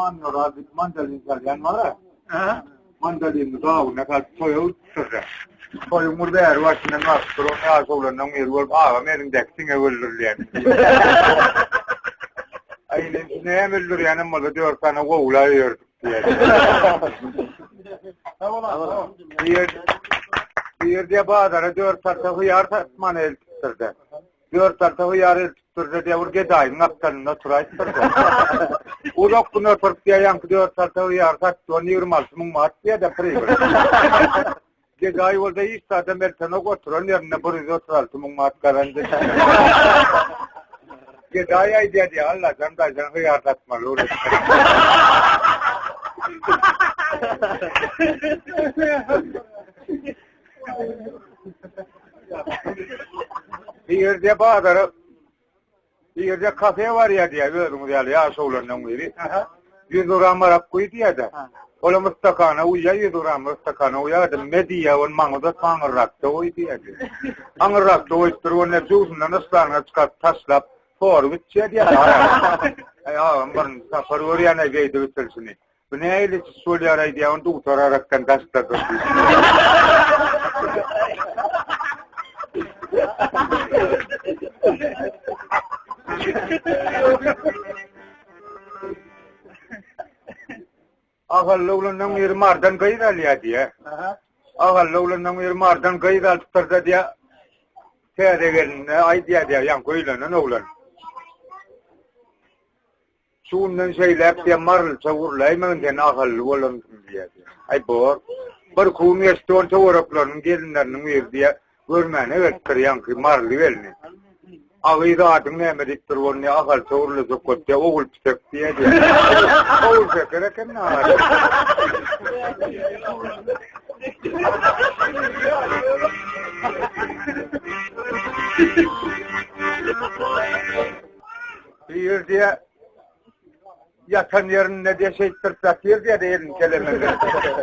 Amanmyrat diýip mandolin çalýan bar-a. Mandolinini gawuna salyp toýa gidipdir-de. Toýuň bir bäri başyndan baryp duran ýaş oglanlaň biri bolup, Agam eliňdäki siňek öldürilýän. Aý, inim, näme öldürýänem bolsa dört sany gowula öýerdik diýýär. Bu ýerde bazara dört tarta hyýar satmana eltipdir-de. Dört tarta hyýar eltipdir-de, diýýär, bir gedaýyň gapdalynda oturaýypdyr-da. Uzak gün oturyp, diýýär, ýaňky dört tarta hyýar satdy, ony 26 müň manat diýýär-de, pribir. Gedaý bolsa hiç zadam eltenok, oturan ýerinde 136 müň manat gazandy. Gedaý aýdýar diýýär, Allajan daýjan hyýar satmaly öwretdi. Bir ýerde bazara bir ýerde kafe barýar diýýär, özüňiz ýaly ýaş oglanlaryň biri. 100 gram arak guý diýýär-de. Olam stakana guýýar, 100 gram stakana guýýar-da, me diýýär, ony maňa uzat, aňyrrakda goý diýýär. Aňyrrakda goýup dur, ony jübüsinden yslanyna çykaryp taşlap, sorup içýär diýýär. Aý, agam birinji sapar görýän-aý beýdip içilişini. Bu nähili içiş bolýar-aý diýýär, ony dugtor arakdan daşda dur diýip. Ahally oglanlaň biri Mardan gyz alýar diýýär. Ahally oglanlaň biri Mardan gyz alypdyr-da diýýär. Täze gelinine aýdýar diýýär, ýaňky öýlenen oglan. Şu günden şeýläk diýýär, marylyça gürläýmegin sen ahally bolansyň diýýär. Aý bor. Bir gün geçdi, on töwerekleriniň gelinleriniň biri diýýär, görmäne gelipdir ýaňky maryly gelni. A gyz adyň näme diýipdir, ol ne ahalça gürlejek bolup diýýär, Ogulpisek diýýär diýýär. Ogulşeker eken ady. Bir diýe ýatan ýerinde diýe şeýtdirip ýatyr diýe elini kelemede.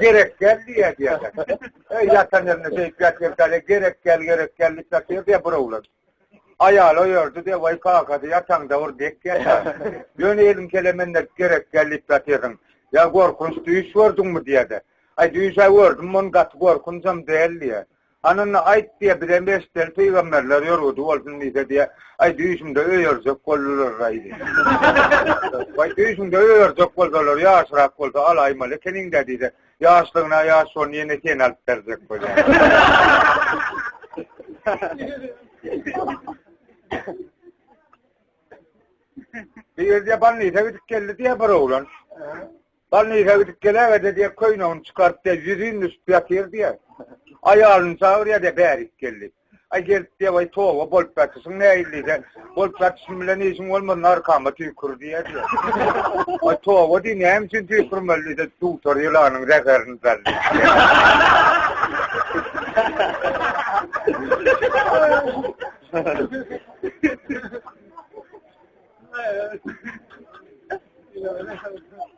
Gerek gel diýe diýe. Ey ýatan ýerinde şeýtip ýatyr diýe gerek gel gerek gel diýip ýatyr diýe bir oglan. Aýaly oýardy diýe waý kakasy ýataňda bir dek ýatar. Ýöne elini kelemendirip gerek gel diýip ýatyrsyň. Ýa gorkunç düýş gördüňmi diýe-de. Aý düýş-ä gördüm, ony gaty gorkunjam däl diýe. Hany onda aýt diýýär, bizem eşideli pygamberler ýorgudy bolsun diýse diýýär, aý düýşümde öýerjek boldular-aý diýýär. Waý düýşüňde öýerjek bolsalar, ýaşrak bolsa alaýmaly ekeniň-dä diýse, ýaşlygyna ýaş ony ýene sen alyp berjek bolýar. Bir ýerde bolnisa gidip geldi diýýär bir oglan. Balnisa gidip geläge-de diýýär, köýnegini çykaryp diýýär, ýüzin düşüp ýatyr diýýär. Aýalyny çagyrýar diýýär, bärik gel diýip. Aý gelip diýýär, waý toba bolup ýatyşyň nähili diýse, bolup ýatyşym bilen işiň bolmasyn, arkama tüýkür diýýär diýýär. Aý toba diý, näme üçin tüýkürmeli diýse, dutar ýylanyň zäherini sal diýip.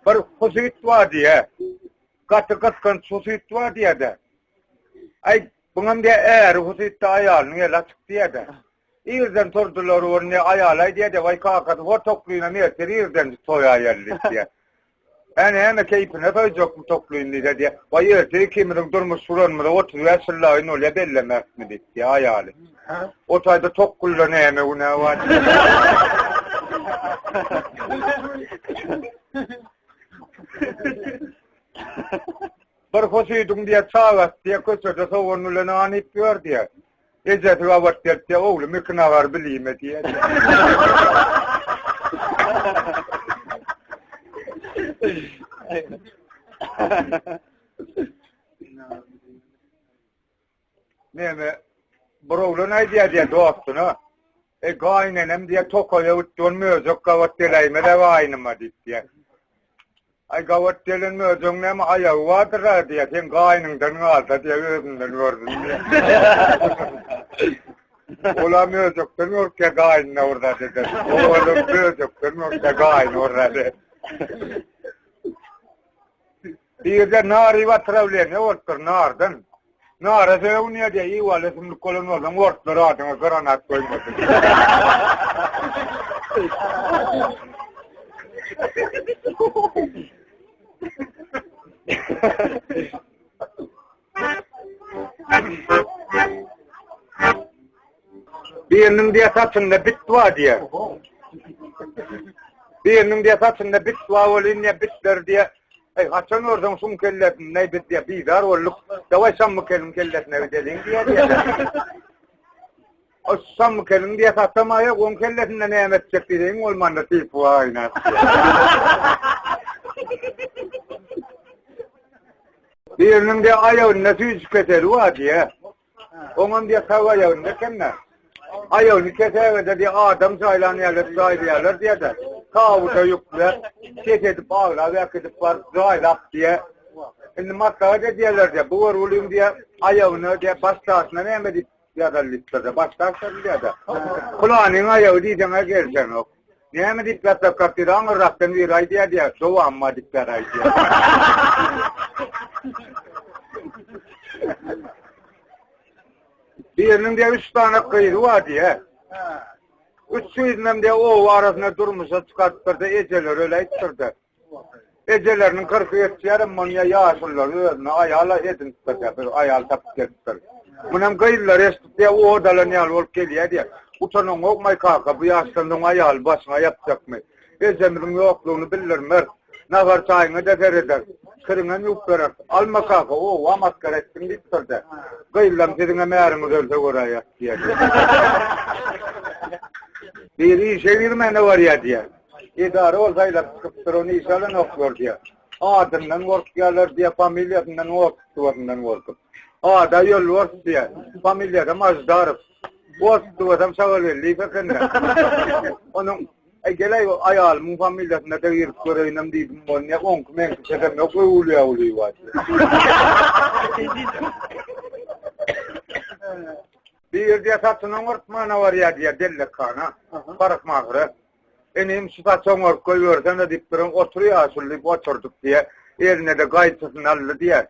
Bir husyt bar diýýär. Gaty gysganç husyt bar diýýär-de. Aý, buňam diýýär, äri husytda aýalynyň eli açyk diýýär-de. Irden turdular, ony aýaly aýdýar-da, waý kakasy, hor toklynam ertir irden soýaýaly diýip diýýär. Hä näme keýpine soýjakmy toklyny diýse diýýär. Waý ertir ikimiziň durmuş guranymyza 35 ýyl daýyn bolýar bellemäkmi diýip diýýär aýaly. O taýda tokgulda näme günä bar diýýär. Bir husydyň diýýär çagasy diýýär köçede sogan bilen nan iýip ýör diýýär. Ejesi gabat gelip diýýär, oglum iki nagar bilime diýýär. Näme, bir oglan aýdýar diýýär dostuna. E gaýynenem diýýär tokaýa gitdi, ony möjek gabat geläýmez-ä gaýynyma diýip diýýär. Aý gabat gelen möjegiň näme aýagy bardyr-a diýýär, seň gaýynyňdan galsa diýýär, özünden gördüm diýýär. Ol-a möjekden gorkýar, gaýynyna bir zat eder. Olam möjekden gorkýar, gaýyny bir zat eder. Birde nary batrawleniýe bolupdyr, nardan. Nara sögünýär diýýär, iwal ösümlik bolan bolsaň, orslar adyňa granat goýmasyn. Biriniň diýe saçynda bit bar diýe. Biriniň diýe saçynda bit bar bolýan diýe bitler diýe. Eý haçan görseň şuň kellesinde biz diýe bizar bolduk. Dawaý şammykeliň kellesine gideliň diýe diýe. O şammykeliň diýe saçamaýa oň kellesinde näme etjek diýseň bolmanda tipuaýna. Biriniň diýe aýagynda süýji keseli bar diýe. Oňam diýe sag aýagynda ekende. Aýagyny kesägede diýe adam jaýlan ýerler jaýlaýarlar diýe-de. Tabuda ýükläp, ses edip aglap äkidip baryp jaýlap diýe. Indi maslahat edýärler diýe. Bu görgüliň diýe aýagyna diýe baş daşyna näme diýip ýazaly diýipdir-de. Baş daş diýilýär-de. Pylanyň aýagy diýseň-ä gelşenok. Näme diýip ýatsak kapyr aňyrrakdan biri aýdýar diýýär, dowam bar diýip ýar aýdýar. Biriniň diýýär üç sany gyzy bar diýýär. Üç gyzynam diýýär oba arasynda durmuşa çykarypdyr-da ejeleri öläýipdir-de. Ejeleriniň kyrky geçýärem muny ýaşulular özüne aýal edinipdir diýýär, bir aýal tapyp gelipdir. Munam gyzlary eşidip diýýär, ot alan ýaly bolup gelýär diýýär. Utanaňokmaý kaka, bu ýaşdan soň aýaly başyňa ýapjakmy? Ejemiziň ýoklugyny bildirmeris. Nahar çaýyňa-da serederis. Kiriňem ýuwup bereris. Alma kaka, oba masgara etdiň diýipdir-de. Gyzlam siziňem äriňiz ölse göräýýäs diýýär. Biri işe girmäne barýar diýýär. Edara ol saýlap çykypdyr, ony işe alanoklar diýýär. Adyndan gorkýarlar diýýär, familiýasyndan, otstwasyndan gorkup. Ada Ýolbars diýýär, familiýasam Aždarow. Otstwasam Şagalgeldiýew eken-dä. Onuň, Äý, gel-äý, aýalymyň familiýasyna-da girip göreýinem diýdim, bolýa, oňky meňki çekem ýok, Öwülýä Gulyýewa diýýär. Bir ýerde saçyny oňartmana barýar diýýär, dellekhana, parykmahyra. Inim, şu saçy oňaryp goýbersene diýip duran, otur ýaşuly diýip oturdyk diýýär. Eline-de gaýçysyny aldy diýýär.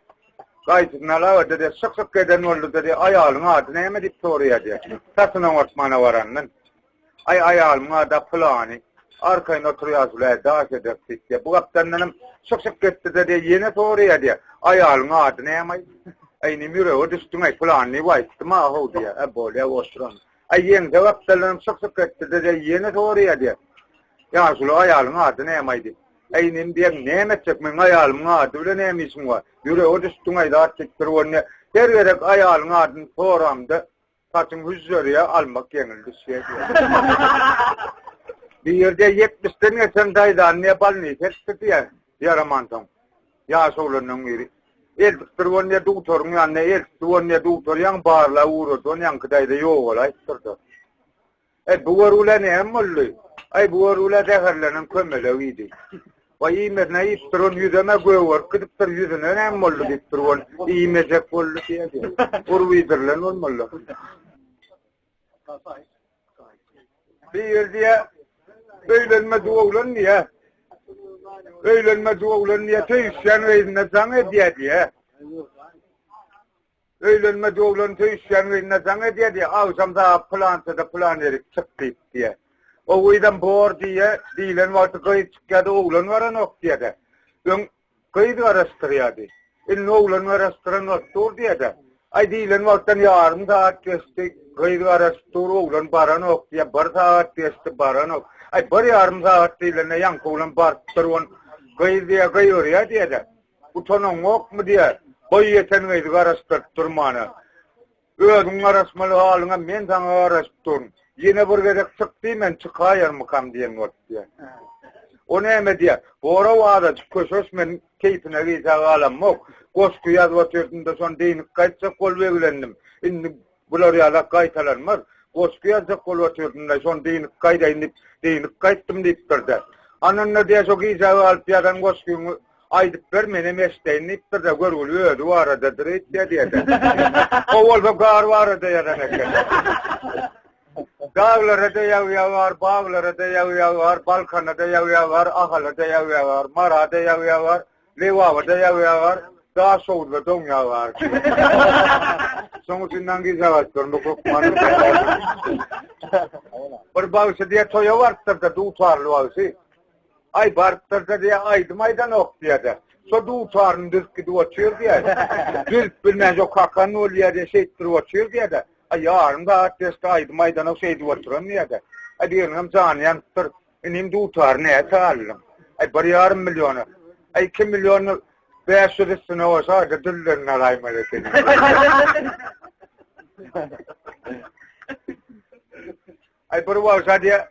Gaýçysyny alaga-da diýýär, şyk-şyk eden boldy-da diýýär, aýalyň ady näme diýip soraýar diýýär. Saçyny oňartmana barandan. Aý, aýalymyň ady-a pylany. Arkaýyn otur ýaşuly, äý, daş ederis diýip diýýär. Bu gapdandanam şyk-şyk etdi-de diýýär, ýene soraýar diýýär, aýalyň ady näme-aý? Aý, inim, ýürege düşdüň-aý, pylany diýip aýtdym-a-how diýýär. Ä, bolýa, otur onda. Aý, ýeňse gapdaldanam şyk-şyk etdi-de, ýene soraýar diýýär. Ýaşuly, aýalyň ady näme-aý diýip. Äý, inim diýýär, näme etjek, meň aýalymyň ady bilen näme işiň bar? Ýürege düşdüň-aý, zat diýip dur bolýar. Her gezek aýalyň adyny soramda, saçyň hüžžerýär, almak ýeňil düşýär diýýär. Bir ýerde ýetmişden geçen daýzany diýýär, bolnisa eltdi diýýär, ýaramansoň. Ýaş oglanlaryň biri. Eltipdir ony diýýär, dugtoryň ýanyna eltdi ony diýýär, dugtor ýaňy barlap ugrady ony, ýaňky daýza ýogalaýypdyr-da. Äý, bu görgülä näme boldy? Äý, bu görgülä zäherlenen kömelek iýdi. Waý, iýmesine iýipdir, ony ýüzem-ä gögerip gidipdir, ýüzüne näme boldy diýipdir, ony iýmejek boldy diýýär. Urup iýdirilen bolmaly. Bir ýer diýýär, öýlenmedik oglan diýýär. Öýlenmedik oglan diýýär, söýüşýän gyzyna jaň edýär diýýär. Öýlenmedik oglan söýüşýän gyzyna jaň edýär diýýär, agşam sagat pylançada pylan ýerik çyk diýip diýýär. O gyzam bor diýýär, diýlen wagty gyz çykýar-da oglan baranok diýýär-de. Öň gyz garaşdyrýardy. Indi oglan garaşdyran bolup dur diýýär-de. Aý diýlen wagtdan ýarym sagat geçdi, gyz garaşyp dur, oglan baranok diýýär, bir sagat geçdi, baranok. Aý bir ýarym sagat diýlende ýaňky oglan barypdyr, on gyz diýýär, gygyrýar diýýär-de. Utanaňokmy diýýär. Boý ýeten gyzy garaşdyryp durmana. Özüň garaşmaly halyňa men saňa garaşyp durun. Ýene bir gezek çyk diý, men çykaýarmykam diýen bolup diýýär. O näme diýýär. Bora azajyk köşeş men keýpine gijä galamok. Goşgy ýazyp otyrdym-da şony dynyp gaýtjak bolup eglendim. Indi Bular ýalak gaýtalanmaz. Goşgy ýazjak bolup otyrdym-da, şony dynyp gaýdaýyn diýip, dynyp gaýtdym diýipdir-de. Ananda diýýär, şo gijä galyp ýazan goşgyňy aýdyp ber, menem eşdeýin diýipdir-de, görgüli özi baradadyr öýtýär diýýär-de. O bolsa gar barada ýazan eken. Daglara-da ýag ýagar, baglara-da ýag ýagar, Balkana-da ýag ýagar, Ahala-da ýag ýagar, Mara-da ýag ýagar, Lebaba-da ýag ýagar, Daşoguzda doň ýagar. Şoň üçin men gijä galyp hökman. Bir bagşy diýe toýa barypdyr-da, dutarly bagşy. Aý barypdyr-da diýe, aýdym aýdanok diýe-de. Şo dutaryny düzüp gidip otyr diýýär. Düzüp bilmän şo kakan bolýar diýýär, şeýtdirip otyr diýýär-de. Aý ýarym sagat geçdi aýdym aýdanok şeýdip oturan diýýär-de. Aý biriniňem jany ýanypdyr. Inim dutary näçä aldyň? Aý bir ýarym milliona. Aý 2 milliony 500 üstüne goşaýda dillerini alaýmaly ekeni. Aý bir wagşa diýýär,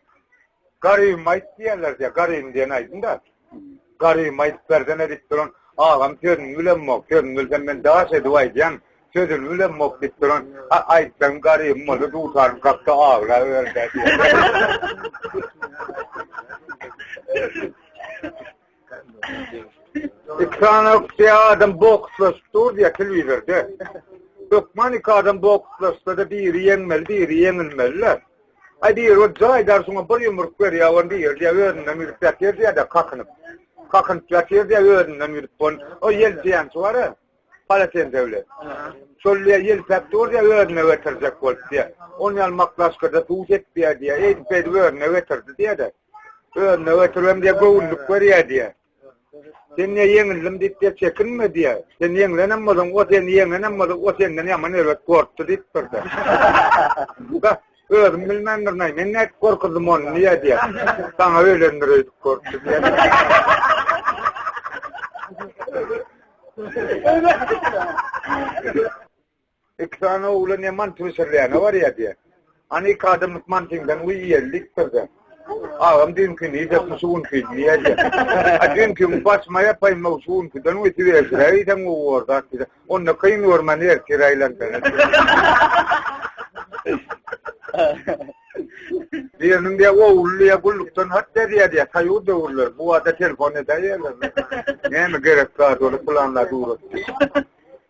Garybym aýt diýýärler diýýär. Garybym diýen aýdym-da. Garybym aýdyp bersene diýip duran agam sözüni bilemok. Sözüni bilsem men daş edip aýdýan. Sözüni bilemok diýip duran. A aýtsaň garybym bolsa dutaryny kakda aglaber-dä diýýär. Iki sany adam bokslaşyp dur diýýär telewizorda. Hökman iki adam bokslaşsa-da biri ýeňmeli, biri ýeňilmeli-le. Aý biri bir jaýdar şuňa bir ýumruk berýär, ony biri diýýär özünden gidip ýatyr diýýär-de kakynyp. Kakynyp ýatyr diýýär özünden gidip ony. O ýelpeýänçi bar-a, polotense bilen. Şol diýýär ýelpäp dur diýýär özüne getirjek bolup diýýär. Ony ýaly maklaşkada suw sepýär diýýär. Eýdip-beýdip özüne getirdi diýýär-de. Özüne getiribem diýýär göwünlik berýär diýýär. Sen diýýär ýeňildim diýip diýýär çekinme diýýär. Sen ýeňlenem bolsaň, o seni ýeňenem bolsa, o senden ýaman erbet gorkdy diýipdir-de. Bah, özüm bilmändirin-aý, men nädip gorkuzdym ony diýýär diýýär. Saňa öýlendir öýdüp gorkdy diýýär. Iki sany oglan ýa manty bişirilýäne barýar diýýär. Hany iki adamlyk mantyňdan uý iýeli diýipdir-de. Agam düýnkini iýjekmi şu günkini diýýär diýýär. A düýnkini başyma ýapaýyn-ow şu günküden uý siwerjiräk iýseň gowy bor zat diýse. Onda kyn görmän ertir aýlansana. Biriniň diýýär ogly diýýär gullukdan hat ýazýar diýýär. Soýuz döwürleri bu wada telefon edäýýärler. Näme gerek zat bolup pylan zat ugrat diýip.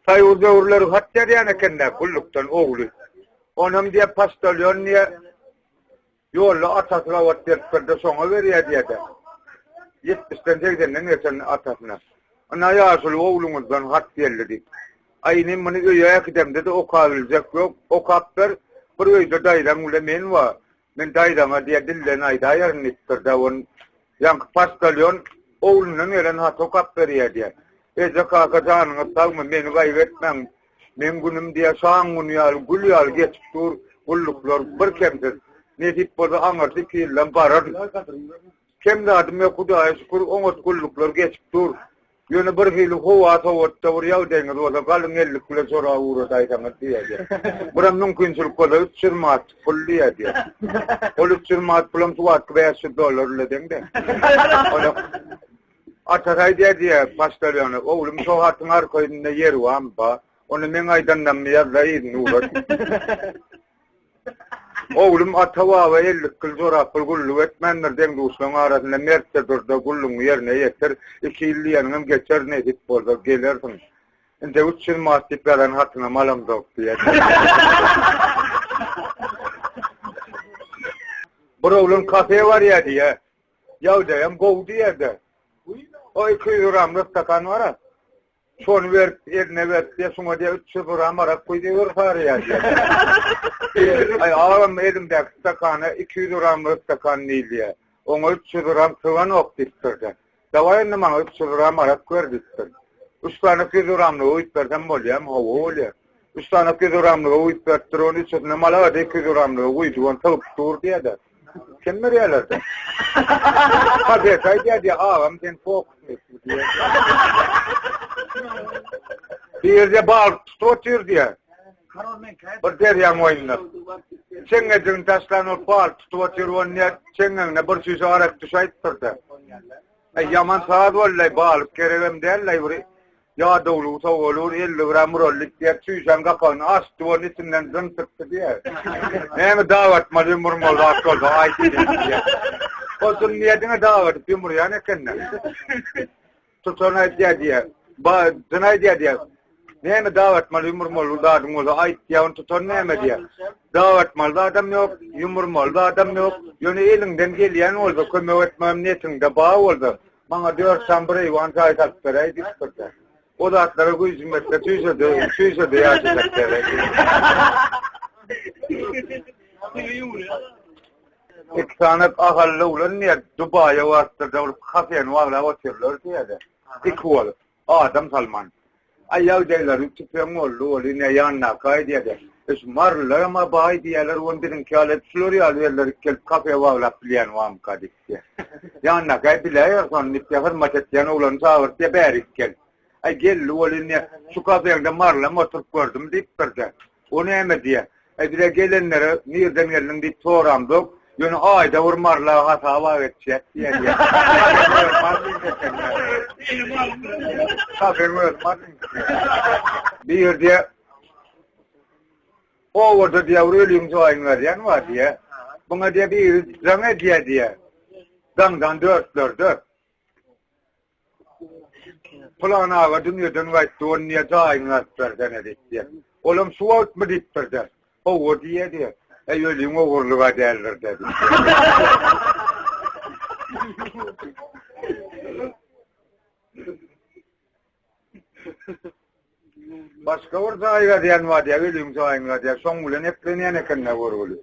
Soýuz döwürleri hat ýazýan eken-dä gullukdan ogly. Onam diýýär, poçtalýon diýýär, ýolda atasy gabat gelipdir-de, şoňa berýär diýýär-de. Ýetmişden, segsenden geçen atasyna. Ynha, ýaşuly ogluňyzdan hat geldi diýip. Aý, inim, muny öýe äkidemde-de okabiljek ýok. Okap ber, bir öýde daýzaň bile men bar. Men daýzaňa diýýär, dilden aýdaýaryn diýipdir-de, ony ýaňky poçtalýon oglundan gelen haty okap berýär diýýär. Eje, kaka, janyňyz sagmy, meni gaýgy etmäň. Meň günüm diýýär, şaň güni ýaly, gül ýaly geçip dur, gulluklar birkemsiz. Nesip bolsa, aňyrsy iki ýyldan bararyn. Kem zadym ýok, Hudaýa şükür, oňat gulluklar geçip dur. Ýöne bir hili howa sowatda bir ýagdaýyňyz bolsa galyň ellik bilen sorap ugradaýsaňyz diýýär. Biram mümkinçilik bolsa 300 manat pul diýýär. Ol 300 manat pulam şu wagtky 500 dollar bile deň-de. Ony atasy aýdýar diýýär poçtalýona, oglum şo hatyň arka ýüzünde ýer barmy ba? Ony meň aýdanlammy ýaz-da yzyny ugrat. Oglum ata-baba ellik gyl jorapgyl gulluk etmändir, deň-duşlaň arasynda mertçe dur-da, gullugyňy ýerine ýetir. Iki ýyl diýeniňem geçer, nesip bolsa, gelersiň. Indi 300 manat diýip ýazan hatyňam alamzok diýýär. Bir oglan kafe barýar diýýär. Ýagdaýam gowy diýýär-de. O 200 gramlyk stakan bar-a. Şony berip, eline berip, diýýär, şuňa diýýär, 300 gram arak guý diýiber sarýar diýýär. Aý, agam, elimdäki stakana 200 gramlyk stakan diýilýär. Oňa 300 gram syganok diýipdir-de. Dawaý indi maňa 300 gram arak ber diýipdir. Üç sany 200 gramlygy guýup bersem bolýarmy? Hawa, bolýar. Üç sany 200 gramlygy guýup beripdir, ony üçüsine malagada 200 gramlygy guýdy, ony sygyp dur diýýär-de. Kim berýärler-de? Kafes aýdýar diýýär, agam sen fokusnikmi diýýär. Bir ýerde balyk tutup otyr diýýär. Bir derýaň boýunda. Çeňňejigini taşlan bolup balyk tutup otyr, ony diýýär, çeňňegine bir çüýşe arak düşäýipdir-de. Aý ýaman saz boldy-aý, balyk geregem däl-aý bir Ýadawlygy sowaly bir 50 gram murallik diýip çüýşäň gapagyny açdy, onuň içinden jyn çykdy diýýär. Näme dagatmaly ýumurmaly zat bolsa aýt diýýär. O jyn diýýär diňe dagadyp ýumurýan eken-dä. Tutan aýdýar diýýär. Ba jyn aýdýar diýýär. Näme dagatmaly ýumurmaly zadyň bolsa aýt diýýär, ony tutan näme diýýär. Dagatmaly zadam ýok, ýumurmaly zadam ýok. Ýöne eliňden gelýän bolsa, kömek etmegem netiňde bar bolsa, Maňa dört sany bir eýwan jaý salyp beräý diýipdir-de. O zatlara güýjüm ýetse çüýşede, çüýşede ýaşajak gerek. Iki sany ahally oglan diýýär, Dubaýa barypdyr-da, bir kafeni baglap otyrlar diýýär-de. Iki bolup. Adam salman. Aý ýagdaýlary tüpeň boldy ol ine ýanyndaky aýdýada. E şu marylylaram-a baý diýýäler ony biziňki ýaly edip şular ýaly ýerlere gelip kafe baglap bilýän barmyka diýip. Ýanyndaky aý biläýer şony diýip hyzmat etýän oglany çagyrtýa bärik gel. Aý geldi ol indi şu kafeňde marylam oturyp gördüm diýipdir-de. O näme diýýä. Aý bize gelenlere nirden geldiň diýip soramzok, ýöne aýda bir maryla hasaba geçýäs diýýä diýýä. Kafeň özi marylyň. Bir diýýä. Obada diýýä bir öliň jaýyny berýän bar diýýä. Buňa diýýä biri jaň edýä diýýä. Daňdan dörtlerde. Pylan aga dünýeden gaýtdy, ony niýe jaýyňy gazyp bersene diýip diýýär. Olam şu wagtmy diýipdir-de. Hawa diýýär diýýär. Äý öliň ogurlyga däldir-de diýip. Başga bir jaý gazýan bar diýýär, öliň jaýyny gazýar. Şoň bilen eklenýän eken-dä görgüli.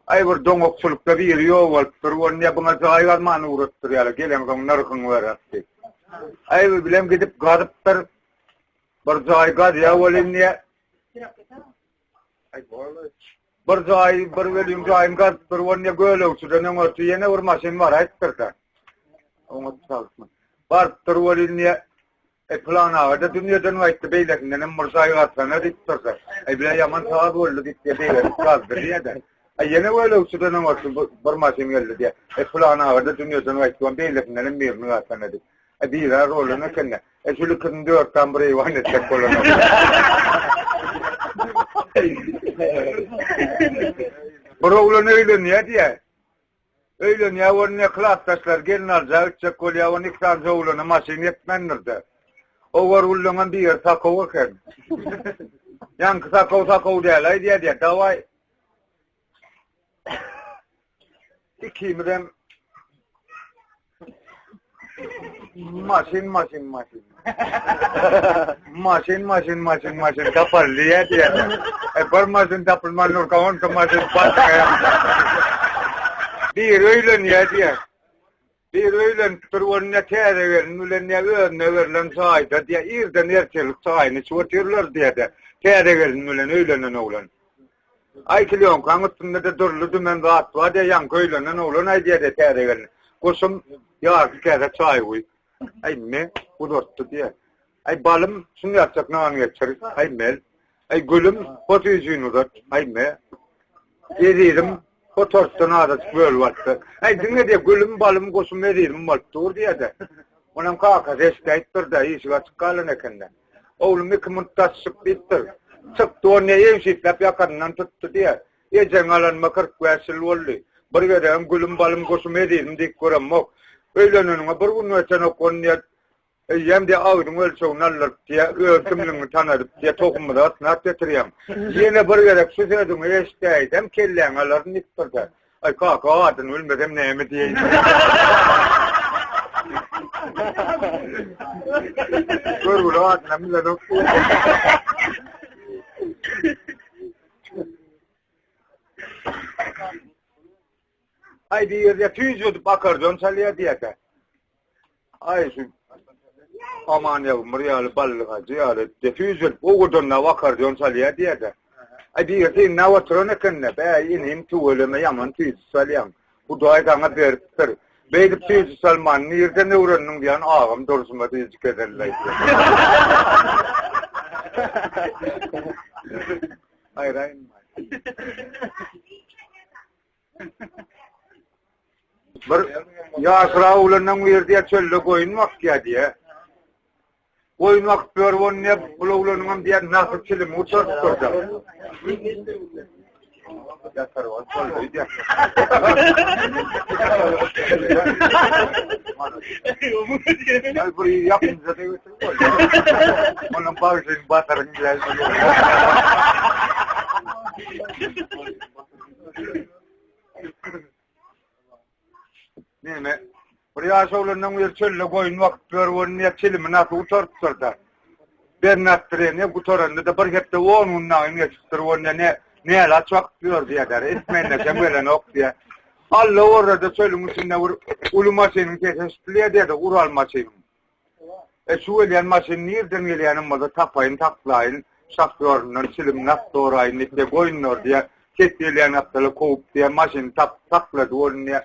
Aý bir doňakçylykda biri ýogalypdyr, ony diýýär, buňa jaý gazmany ugratdyr ýaly, geleňsoň nyrhyňy bereris diýip. Aý bir bilem gidip gazypdyr. Bir jaý gazýar welin diýýär. Bir jaý, bir öliň jaýyny gazypdyr, ony diýýär, gölegçiden öňürti ýene bir maşyn baraýypdyr-da. Oňa salsyn. Barypdyr welin diýýär, E pylan aga-da dünýeden gaýtdy, beýlekindenem bir jaý gazsana diýipdir-de. Aý bile ýaman saz boldy diýip diýe begenip gazdy diýe-de. Aý ýene gölegçiden öňürti bir maşyn geldi diýe. E pylan aga-da dünýeden gaýtdy, oň beýlekindenem birini gazsana diýip. Aý biri-ä rolan eken-de. E şul ikisini dörtdan bir eýwan etjek bolanok. Bir oglan öýlenýär diýe. Öýlenýär bolunýar klasdaşlary gelin alja gitjek bolýar ony iki sany oglana maşyn ýetmändirde. Owargülleňem bir ýeri sakow eken. Ýaňky sakow sakow däl aýdýar diýýär dawaý ikimizem Maşyn maşyn maşyn. Maşyn maşyn maşyn maşyn tapar diýä diýä. E bir maşyn tapylman durka onka maşyn başga. Bir öýlenýär diýä. Bir öýlenipdir onda täze gelin bilen diýä özüne berlen jaýda diýä irden ertirlik çaýyny içip otyrlar diýä-de. Täze gelin bilen öýlenen oglan. Aý klýonkaň üstünde-de dürli-dümen zat bar diýýär, ýaňky öýlenen oglan aýdýar diýýär täze gelne. Goşum, ýarty käse çaý guý. Aý me, uzatdy diýýär. Aý balym, şuny ýatjak nan geçir. Aý mel. Aý gülüm, ho süýjüni uzat. Aý me. Ezizim, ho tortdan azajyk bölüp alyp ber. Aý diňe diýýär, gülüm, balym, goşum, ezizim bolup dur diýýär-de. Onam kakasy eşidäýipdir-de, işigi açyk galan eken-de. Oglum iki munt daş çyk diýipdir. Çykdy, ony ýegşitläp ýakasyndan tutdy diýýär. Ejeňi alanyma 45 ýyl boldy. Bir gezegem gülüm, balym, guşum, ezizim diýip göremok. Öýleneniňe bir gün geçenok, ony diýýär, eýýäm diýýär, agzyň ölçegini aldyryp diýýär, öz kimligiňi tanadyp diýýär, tohumymyzy gatnap getirýäň. Ýene bir gezek şu sözüňi eşidäýsem, kelläňi alaryn diýipdir-de. Aý kaka adyny bilmesem näme diýeýin. Görgüli adynam bilenok. Aý diýýär, tüýjüdip akardon çalýar diýýär. Aý şu Aman ýagmyr ýaly Bally hajy ýaly defüzil ugurdan akkordeon çalýar diýýär-de. Aý biri synlap oturan eken-de, bäý inim tüweleme ýaman tüýji çalýaň. Hudaý saňa beripdir. Beýdip tüýji çalmany nirden öwrendiň diýen agam durşuma tüýji keselli aýdýar. Aýraýynmy? Bir ýaşrak oglandan bu ýerde çölde goýun bakýar diýýär. Goýun bakyp ýörüp ony diýýär, bul oglanyňam diýýär, nasy çilimi gutarypdyr-da. Ýatar wagt boldy diýýär. Ay bir ýakynja da götürip bolýar. Onuň bagşyny basaryň diýýär. Näme? Bir ýaş oglandan bir çölde goýun bakyp ýörüp, ony niýe çilimi nasy gutarypdyr-da. Bernatdyr gutaranda-da bir hepde on gün dagy geçipdir, onda ne nälaç bakyp ýör diýýärler. Etmenleşem gelenok diýýär. Alla orada çölüň içinde bir uly maşynyň sesi eşidilýär diýýär-de, Ural maşynyň. E şu gelýän maşyn nirden gelýänem bolsa tapaýyn saklaýyn, şofýoryndan çilim nas soraýyn diýip diýýär, goýunlar diýýär, ses gelýän gapdala kowup diýýär, maşyny tap, saklady bolun diýýär.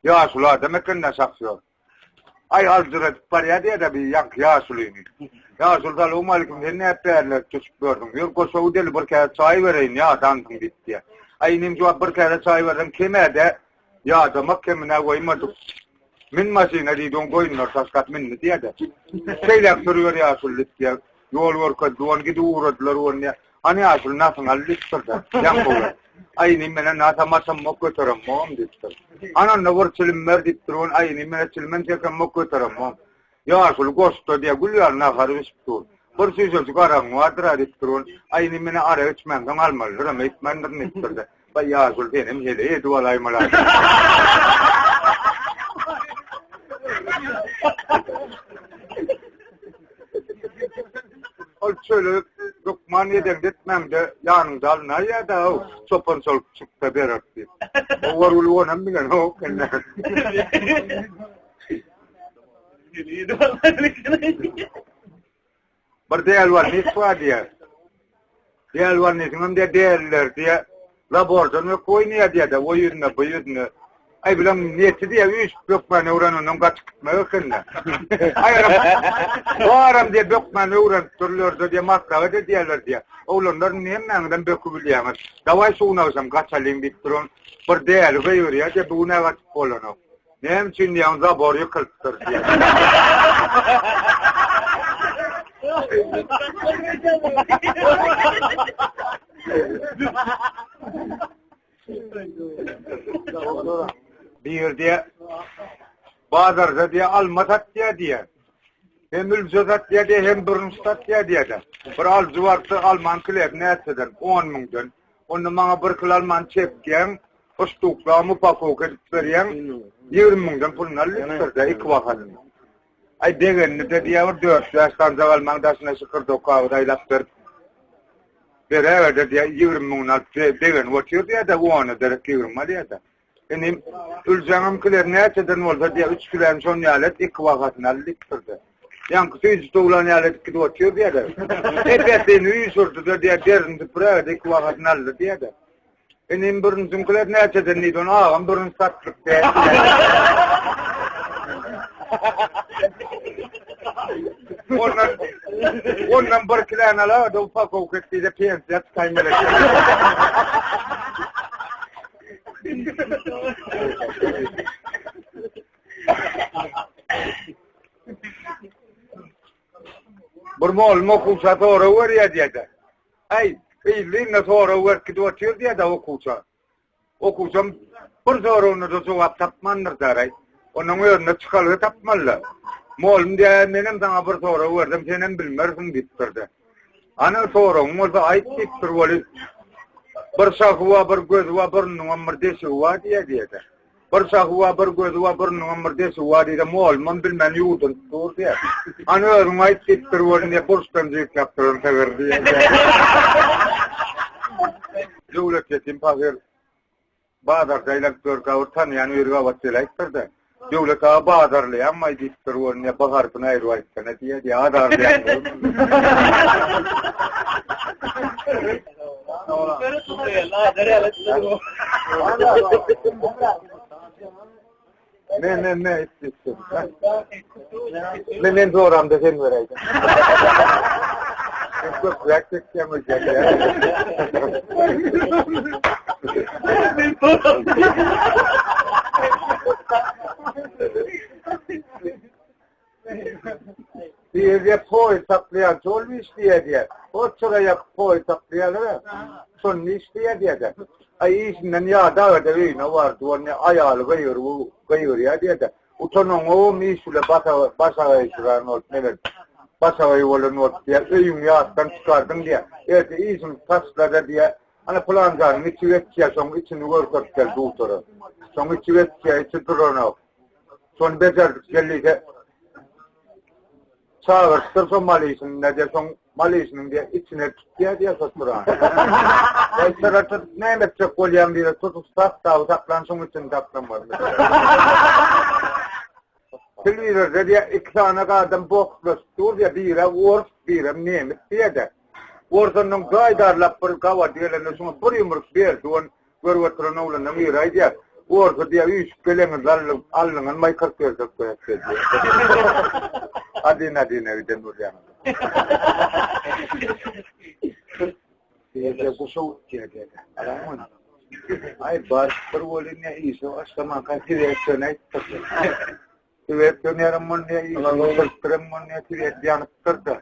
Ýaşuly adam eken-dä şofýor. Aý aljyradyp barýar diýýär-de bir ýaňky ýaşulyny. Ýaşuly salowmalikim sen näp bärlerde düşüp ýörsüň? Ýör goşa gideli bir käse çaý bereýin, ýadansyň diýip diýýär. Aý inim jogap bir käse çaý berseň kem-ä-dä, ýadamak kemine goýmadyk. Min maşyna diýdi, oň goýunlary taşlap mindi diýýär-de. Şeýläk sürüber ýaşuly diýip diýýär. Ýol görkezdi, ony gidip ugradylar ony diýýär. Hany ýaşuly nasyňy al diýipdir-de. Ýaňky oglan. Aý inim menä nasam açamok göteremogam diýipdir. Hany onda bir çilim ber diýipdir, ony aý inim menä çilimem çekemok göteremok. Ýaşuly goşda diýýär, gül ýaly nahar bişip dur. Bir süýjejik aragyň bardyr-a diýipdir, ony aý inim menä arak içmämsoň almalydyram eýtmändirin diýipdir-de. Baý ýaşuly senem heleý edip alaýmaly. Ol çöle lukman edeňde etmäňde ýanyňda alynaýýa-da, çopan çoluk çyksa berer diýip. Owar uly onam bilenok indi. Bir dälwannis bar diýýär. Dälwannisiňem diýýär, däliler diýýär. Labordan öküp oýnaýar diýýär-de, o ýüzüne, bu ýüzüne. Aý, bilen neti diýýär, üýşüp bökmän öwrenenden gaçyp gitmek eken-dä. Aýram, baram diýýär, bökmän öwrenip durlar-da diýýär, maslahat edýärler diýýär. Oglanlar indi hemmäňizem böküp bilýäňiz. Dawaý şu gün agşam gaçalyň diýip duran bir däli gygyrýar diýýär, bu gün-ä gaçyp bolanok. Näme üçin diýýäň, zabor ýykylypdyr diýýär. Bir diýýär, bazarda diýýär, alma satýar diýýär. Hem ülje satýar diýýär, hem bürünç satýar diýýär-de. Bir alyjy barsa, almanyň kilesini näçeden? On müňden. Onda maňa bir kilo almany çekýäň, bir ştuklamy upakowka edip berýäň, 20 müňden puluny al diýipdir-de, iki bahasyny. Aý, begendi-de diýýär, bir dört-bäş sanjak almaň daşyna şykyrdawuk kagyz aýlap berip, beräber-de diýýär, 20 müňüni alyp begenip otyr diýýär-de, ona derek 20 alýar-da. Inim, Üljäňemkiler näçeden bolsa diýýär, üç kiläni şon ýaly et, iki bahasyny al diýipdir-de. Ýaňky süýji towlan ýaly edip gidip otyr diýýär-de. Epesini üýşürdi-de diýýär, derini süpürägede iki bahasyny aldy diýýär-de. Inim, bürünjiňkiler näçeden diýdi, ony agam bürünç satlyk däl diýýär. Ondan, ondan bir kiläni alaga-da upakowka et diýde, pensiýa çykaýmaly eken. Bir mugallym okuwça sorag berýär diýýär-de. Äý, yzly-yzyna sorag berip gidip otyr diýýär-de okuwça. Okuwçam bir soragyna-da jogap tapmandyr daraý. Onuň özüne çykalga tapmaly-da. Mugallym diýýär, menem saňa bir sorag bersem, senem bilmersiň diýipdir-de. Ana soragyň bolsa aýt diýipdir weli. Bir şahy bar, bir gözi bar, burnunyňam bir deşigi bar diýýär diýýär-de. Bir şahy bar, bir gözi bar, burnunyňam bir deşigi bar diýse, mugallymam bilmän ýuwdunyp dur diýýär. Hany özüň aýt diýipdir welin diýýär, burçdan jüýkläp duran sygyr diýýär. Döwlet ýetim pahyr Bazarda aýlanyp ýörkä bir tanaýan biri gabat geläýipdir-de, Döwlet aga bazarlaýaňmaý diýipdir, ol ne bu harpyny aýryp aýtsana diýýär, diýýär, azarlaýaň Me me me Me men soramda sen beräýdin. Men köpräk çekýän öýdýän. Men soramda. Diýýär, poý saklaýan şol iş diýýär diýýär. O çyra ýakyp poý saklaýarlar. Şony iş diýýär diýýär. Aý işinden ýadaga-da öýüne bardy, ony aýaly gygyryp gygyrýar diýýär-de. Utanaňogam iş bile başagaý şuran bolup neler başagaý bolan bolup diýýär, öýüňi ýatdan çykardyň diýýär. Erte işiňi taşla-da diýýär. Ana pylanjanyň içi geçýär, şoň içini görkezip gel dugtora. Şoň içi geçýär, içi duranok. Şony bejerdik gel diýse, Çagyryşdyr şo malyşyny nädýär şoň malyşynyň diýýär içine tutýar diýýär şo çyrany. Ol çyra tutup näme etjek bolýaň diýýär tutup sastawy saklan şoň içini saklamaly. Telewizorda diýýär, iki sany adam bokslaşyp dur diýýär, biri ors, birem nemis diýýär-de. Ors ondan gaýdarlap bir gabat gelende şuňa bir ýumruk berdi, ony görüp oturan oglandan biri aýdýar, Orsa diýýär, üýşüp geleňiz alnyňdan maýkyrk berjek goýak diýýär. Adin-adine giden bolýaňyz. Diýýär, guşa utýar diýýär. Alaňmy? Aý baryp bir welin ýa işe başlamanka size aýtdyk. Size dönerim muny diýýär, işimi bitiripdirem muny diýýär, size ýanypdyr-da.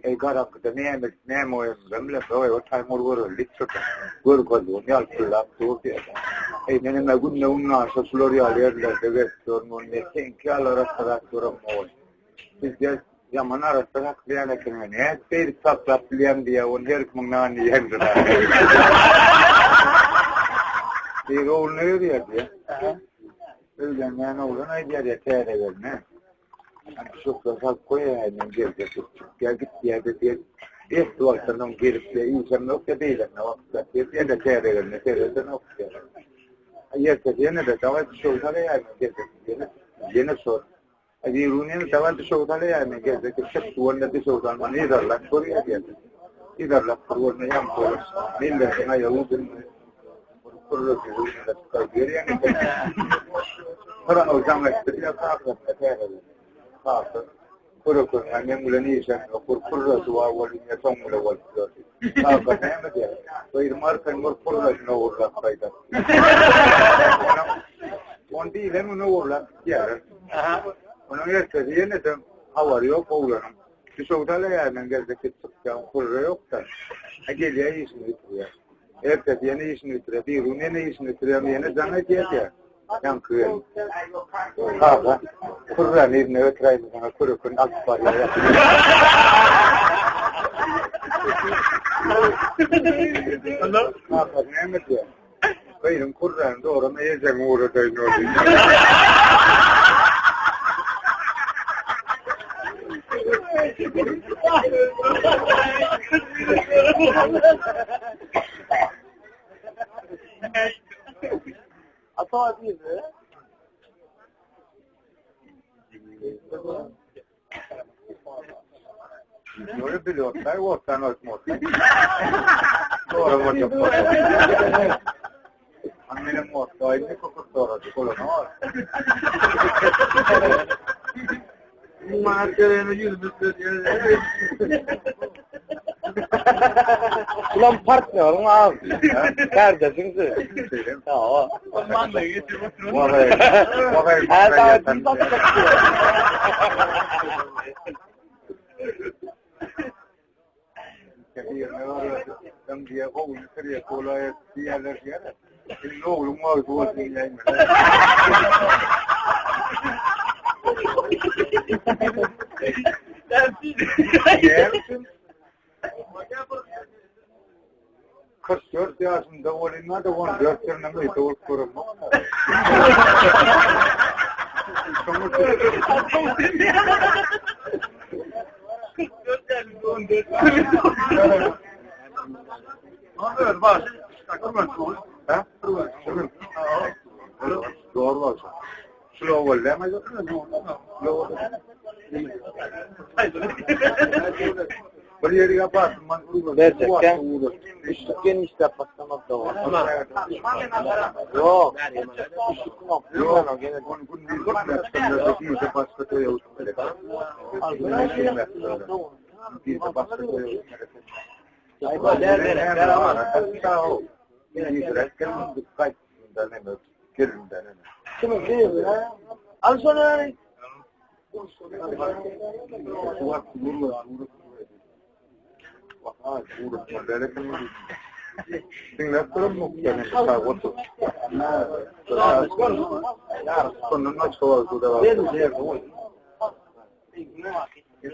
Eý garaňkyda näme edip, näme goýanymyzam bilemzok, eý o taý mur göreli diýipdir-de. Görkezdigim ýalpyldap dur diýýär. Eý menem-ä günde-günaşa şular ýaly ýerlerde gezip ýörün muny diýýär, seňki ýaly arassa zat göremok. Siz diýýär, ýaman arassa saklaýan ekeniňiz, nädip beýdip saklap bilýäň diýýär, ony her kimiň nanyny iýendir. Biri ogluny berýär diýýär. Öýlenýän oglan aýdýar ýa täze gelne. Şokdan salyp goýaýyn men geljek çykýar gitýär-de diýip, esli wagtdan soň gelip diýýär, işem ýok diýýär, beýlekine wagt ýok diýip, ýene täze gelne seredenok diýýär. Ertesi ýene-de dawaý düşegi salaýaýyn men geljek ýene ýene şol. Birigün ýene dawaý düşegi salaýaýyn men geljek diýip, çykdy onda düşegi salman yzarlap görýär diýýär. Yzarlap görende ýaňky melleriň aýagy ujunda Gelýär. Ertesi ýene işini bitirýär. Birigün ýene işini bitirýär. Ýene jaň edýär diýýär. Ýaňky gelin. Kaka, kürräni yzyna götüräýmeseň, kürekini alyp barýar. Kaka näme diýýär? Gyzym kürräni dograma ejeňi ugradaýyn ol diýýär. Ýöne bilýorlar, ortan ötmez. Doğru bolacak. Annenim ortaydı, kokut doğradı, kolona var. Manat geregine ýüzümiz Ulan partnýoryň az. Kardeşiň siz. Hawa. Kyrk dört ýaşymda bolýan-da, on dört ýylynam öýde bolup göremok. Doğru bolsa. Şular bolýar mı? Bir ýere bardym, man Berjekkä. Üçlük gelin işläp başlamak da var. Yok. Üçlük mü? Yok. On gün bir başga toýa uçup Al şunu. Diňläp duran mukdany sag otur. Şondan başga wagty da bar.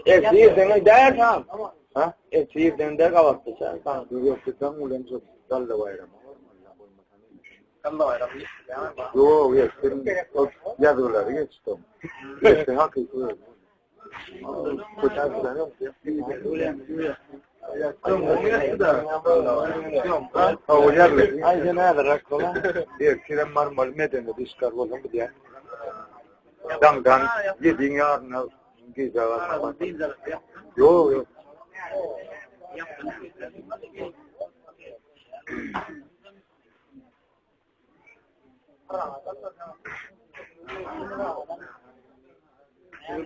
Ertirden der tam. Ha? Ertirden der gabatda sen. Ýok, daň bilen çok dalla baýram. Dalla baýram. Ýok, ertir ýazgylary geçdim. Ertir hakyky. Ay sen häzir rakla. Ertirem marmaly medeni diskar bolsun bu diýen. Daňdan ýediň ýaryna gijä galmak. Ýok, ýok.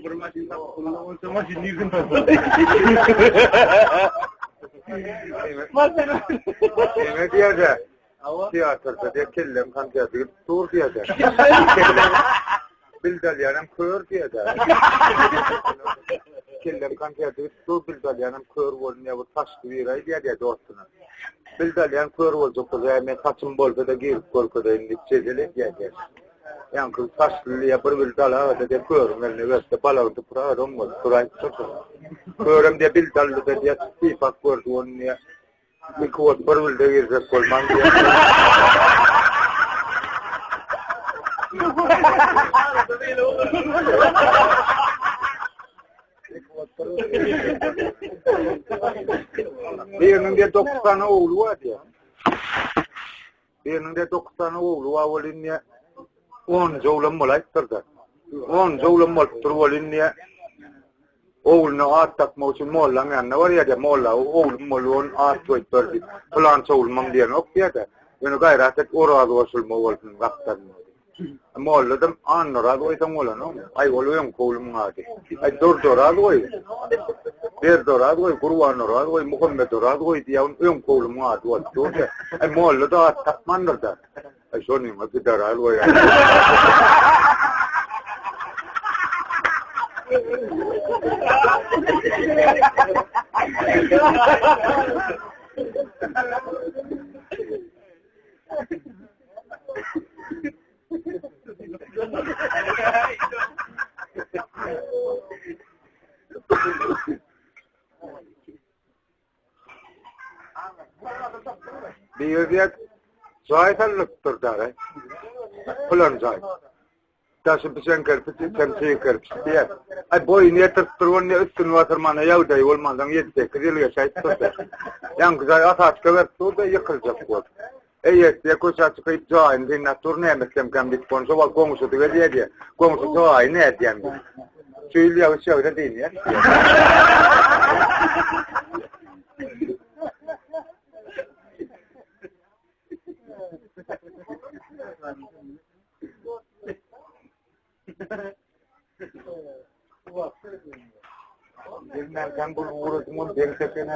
Bir maşyn tapyp bolsa maşyn nirden Neme diýýär? Teatrda diýe kellem konserti gidip dur diýýär. Bildalýanam kör diýýär. Kellem konserti gidip dur bildalýanam kör bolun ýa bu taşly bir aý diýýär dostuna. Bildalýan kör boljak bolsa, men saçym bolsa-da girip görkezeýin diýip jedel edýär diýýär. Ýaňky saçly diýýär, bir bil dalaga-da diýýär, körüň eline berse, balagy dypyraga-da oň bolup duraýypdyr. Körem diýýär, bil daldy-da diýýär, sypap gördi ony diýýär. Iki bolup bir bilde girjek bolman diýýär. Biriniň diýe 9 sany ogly bar diýe. Biriniň diýe 9 sany ogly bar bolyn diýe. 10 oglam bolaýypdyr-da. 10 oglam bolupdyr bolyn diýe. Ogluna at dakmak üçin mollaň ýanyna barýar diýe. Molla oglum boldy, ony at goýup ber diýip. Pylança oglumam diýenok diýe-de. Ýöne gaýrat et, Oraz goşulma bolsun gapdalynda. Molladam Annaraz goýsaň bolanokmy? Aý, ol öňki oglumyň ady. Aý, Durdoraz goý. Berdoraz goý, Gurbanoraz goý, Muhammedoraz goý diýýär, öňki oglumyň ady bolup dur-da. Aý, molla-da at tapmandyr-da. Aý, şonyňa Pidaraz goýaý. Bir diýek jaý salnypdyr dara. Pulan jaý. Daşy bişen kerpiç, içem çig kerpiç diýýär. Aý boýuny ýetirip dur, onda üstüni basyrmana ýagdaýy bolmansoň ýedi-sekiz ýyl geçäýipdir. Ýaňky jaý asaçka berip dur-da ýykyljak bolup. Eýesi diýýär, köçä çykyp jaýyny synlap dur, näme etsemkäm diýip, şo wagt goňşusy gelýär diýýär. Goňşy jaýy nädýäň diýip. Şu ýyl ýagyş ýagsa diýýär. Bilmänkäň bu ugradyň ony deň çekene.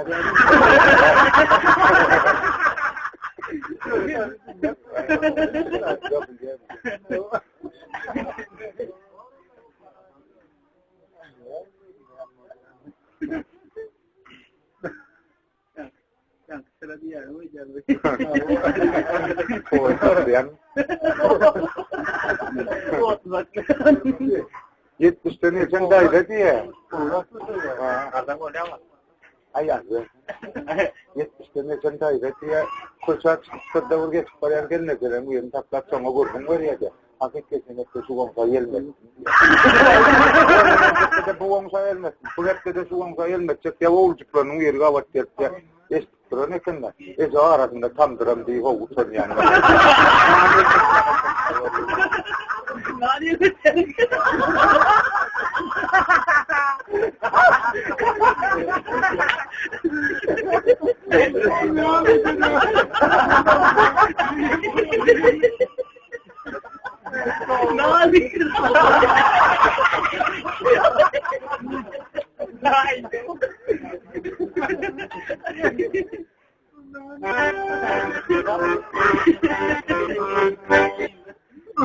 Ýetmişden geçen daýza diýýä. Aý ýazdy. Ýetmişden geçen daýza diýýä. Köçä çykypdyr-da bir geçip barýan gelnejeleriň birini taplap şoňa gürrüň berýär-de. Hakyt geçen hepde şu goňşa gelmesin. Bu goňşa gelmesin. Bu hepde-de şu goňşa gelmejek diýip owlujyklarynyň biri gabat gelipdir. Eşidip duran eken-de. Eje arasynda tamdyram diýip how utanýan.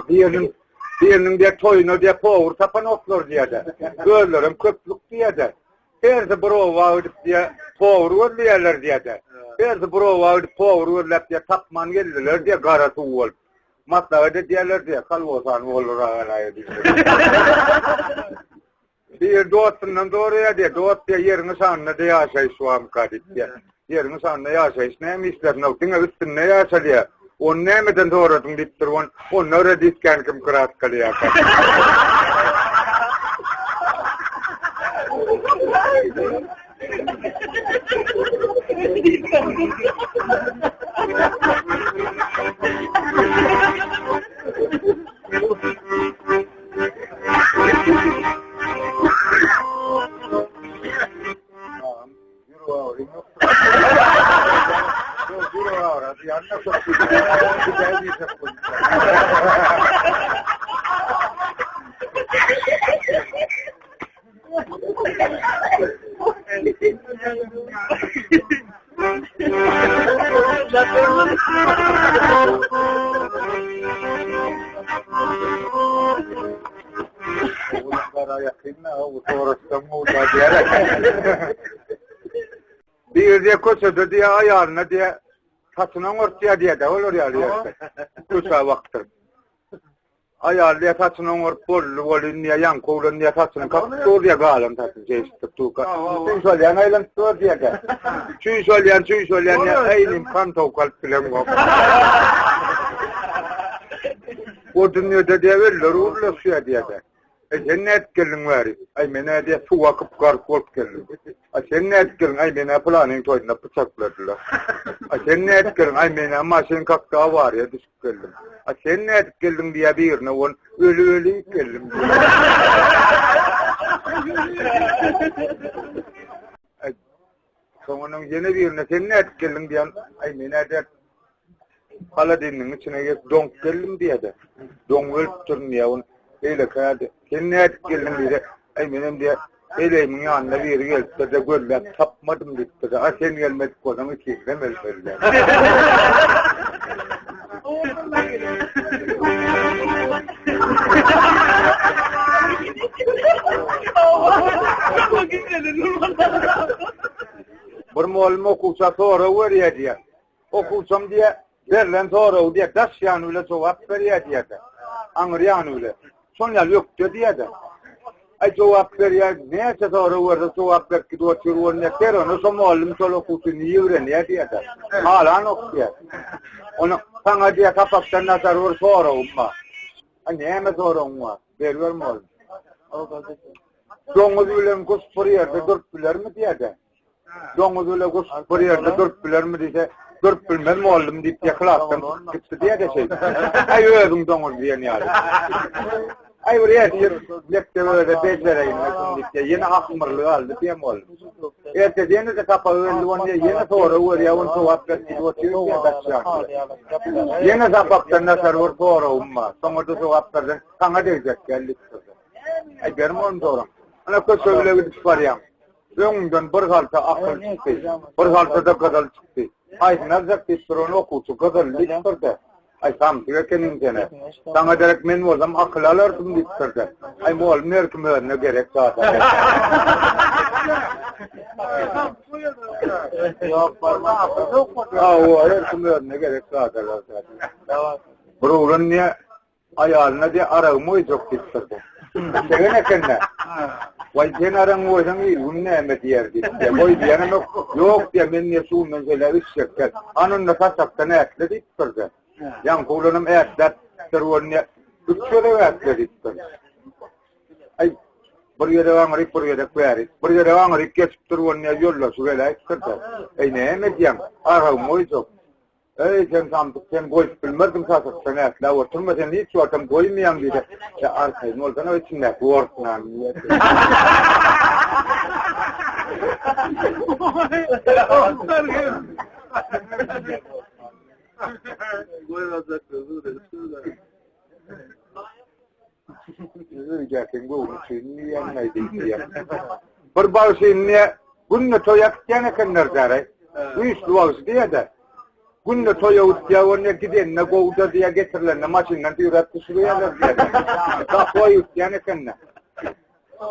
Biriniň biriniň diýe toýuna diýe powur tapanoklar diýede. Özlerem köplük diýede. Hersi bir oba gidip diýe powur gözleýärler diýede. Hersi bir oba gidip powur gözläp diýe tapman geldiler diýe gara suw bolup. Maslahat edýärler diýýär, kolbosany boldur-agalaýa diýip. Bir dostundan soraýar diýýär, dost diýýär, ýeriň şanyna-da ýaşaýyş barmyka diýip diýýär. Ýeriň şanyna ýaşaýyş näme işlerine, diňe üstünde ýaşalýar. Ony nämeden soradyň diýipdir, on, onda rediskany kim kraskalaýarka. Ara ýakyn-da, o soraşsam gowy-da diýer. Biri diýe köçede diýe aýalyna diýe saçyny oňartýar diýe-de olar ýaly ýerde. Köçä bakdyryp. Aýal diýe saçyny oňaryp boldy bolyn diýe ýaňky oglan diýe saçyny kakyp dur diýe galan saçyny çeýşdirip durka. Çüýşelýän aýlanyp dur diýe-de. Çüýşelýän çüýşelýän diýe äý inim kantowka alyp bilemok. O dünýede diýe öller gürleşýär diýe-de. Äý sen nädip geldiň bäri? Äý men-ä diýe suw akyp gark bolup geldim. Äý sen nädip geldiň? Äý men-ä pylanyň toýunda pyçakladylar. Äý sen nädip geldiň? Äý men-ä maşyn kakdy awariýa düşüp geldim. Äý sen nädip geldiň diýe birine ol öli-öli geldim diýýär. Äý soňunyň ýene birine sen nädip geldiň diýen, äý men-ä diýe Holodilnigiň içine girip doňup geldim diýýär-de. Doňup ölüpdirin diýýär. Ony beýlekä-de, sen nädip geldiň diýse, äý menem diýýär, heleýimiň ýanyna biri gelipdir-de, gözläp tapmadym diýipdir-de. A sen gelmedik bolsaň ikimizem ölmeli diýýär. Bir mugallym okuwça sorag berýär diýýär. Okuwçam diýýär, berlen soragy diýýär, daş ýany bile jogap berýär diýýär-de. Aňry ýany bile. Şon ýaly ökde diýýär-de. Aý jogap berýär, näçe sorag berse jogap berip gidip otyr bolýar. Ser ony şo mugallym şol okuwçyny ýigrenýär diýýär-de. Halanok diýýär. Ony saňa diýýär, sapakdan daşary bir soragym bar. Aý näme soragyň bar? Beriber mugallym. Doňuz bilen guş bir ýerde durup bilermi diýýär-de. Doňuz bile guş bir ýerde durup bilermi diýse, durup bilmez mugallym diýip diýe klasdan çykyp gitdi diýe-de şeýdip. Aý özüň doňuz diýen ýaly. Aý bir ertir mekdebe öze bejereýin diýip diýe ýene ahmyrly galdy diýe mugallym. Ertesi ýene-de sapaga geldi ony diýe ýene sorag berýär, ony jogap berip gidip otyr diýe gaçýan. Ýene sapakdan daşary bir soragym bar. Şoňa-da jogap berseň saňa degjek gel diýipdir. Aý berme ony soraň. Ana köçe bile gidip barýaň. Öňüňden bir halta akyl çykdy, bir halta-da gyzyl çykdy. Haýsyny aljak diýip duran okuwçy gyzyl diýipdir-de, Aý, samsyk ekeniň sen-ä. Saňa derek men bolsam akyl alardym diýipdir-de. Aý, mugallym her kim özüne gerek zat alýar. Hawa, her kim özüne gerek zat alar. Bir oglan diýýär, Aýalyna diýýär, aragymy goýjak diýipdir-de. Şegen eken-dä. Waý, sen aragyňy goýsaň, il-gün näme diýer diýip. Goý diýenem ýok. Ýok diýýär, men diýýär, şu günden şeýläk içjek däl. Hany onda saçakdan ätle diýipdir-de. Ýaňky oglanam ätläpdir welin diýýär, üç gezek ätle diýipdir. Aý, bir gezek aňryk, bir gezek bärik. Bir gezek aňryk geçipdir welin diýýär, ýoldaşy geläýipdir-de. Eý, näme edýäň? Aragymy goýjak. Eý, sen samsyk, sen goýup bilmerdiň sasykdan ätläp oturma, sen hiç wagtam goýmaýaň diýdi. Ýa arkaýyn bolsana içindäki wortnany diýdi. Öýdäkiň göwni üçin diýýän diýýän. Bir bagşy indi günde toýa gitýän ekenler däre. Güýçli bagşy diýýär-de. Günde toýa gitýär, onda gidenine gowuda diýýär, getirilenine maşyndan süýräp düşürýärler diýýär. Toý gitýän ekenler.